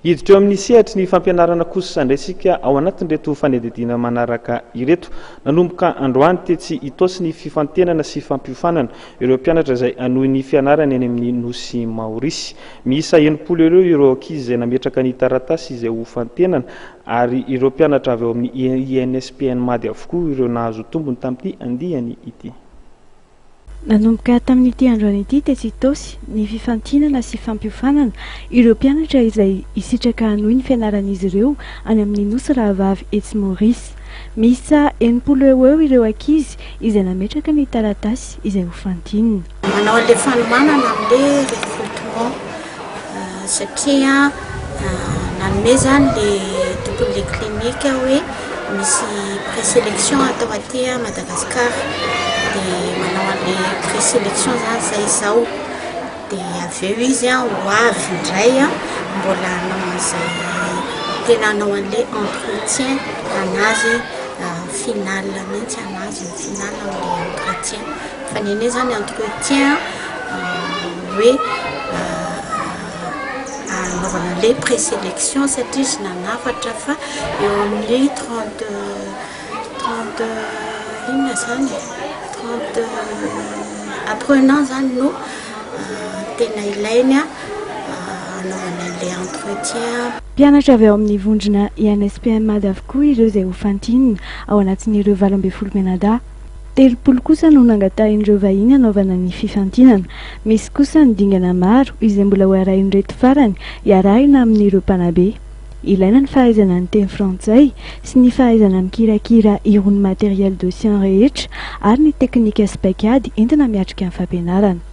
Hiditra eo amin'ny sehatry ny fampianarana kosa indray isika ao anatin'ireto fanadihadiana manaraka ireto. Nanomboka androany tetsy Itaosy ny fifantenana sy fampiofanana ireo mpianatra izay hanohy ny fianarany any amin'ny Nosy Maorisy. Miisa 60 eo ireo ankizy izay nametraka ny taratasy izay hofantenana ary ireo mpianatra avy ao amin'ny INSPN Mady avokoa ireo nahazo tombony tamin'ity andiany ity. Nanomboka tamin'ity androany ity tetsy Itaosy ny fifantinana sy fampiofanana ireo mpianatra izay hisitraka hanohy ny fianaran'izy ireo any amin'ny Nosy Rahavavy etsy Maurice. Miisa 60 eo ho eo ireo ankizy izay nametraka ny taratasy izay hofantinina. Manao an'ilay fanomanana amin'ilay recrutement satria nanome izany ilay tompon'ilay clinique hoe misy présélection atao aty Madagascar dia manao an'ilay présélection izany izay izao dia avy eo izy ho avy indray mbola hanao an'izay tena hanao an'ilay entretien anazy final mihitsy anazy ny final amin'ilay entretien fa ny anay izany entretien hoe anaovana an'ilay présélection satria izy nanafatra fa eo amin'ny 30 inona izany e, 30 apprenant izany no tena ilainy anaovana an'ilay entretien. Mpianatra avy ao amin'ny vondrona INSPM Mada avokoa ireo izay hofantinina ao anatin'ireo 18 mianadahy. 30 kosa no nangatahin'ireo vahiny hanaovana ny fifantinana. Misy kosa ny dingana maro izay mbola ho arahin'ireto farany iarahina amin'ireo mpanabe. Ilaina ny fahaizana ny teny frantsay sy ny fahaizana mikirakira irony matériel de science rehetra ary ny teknika sy paikady entina miatrika ny fampianarana.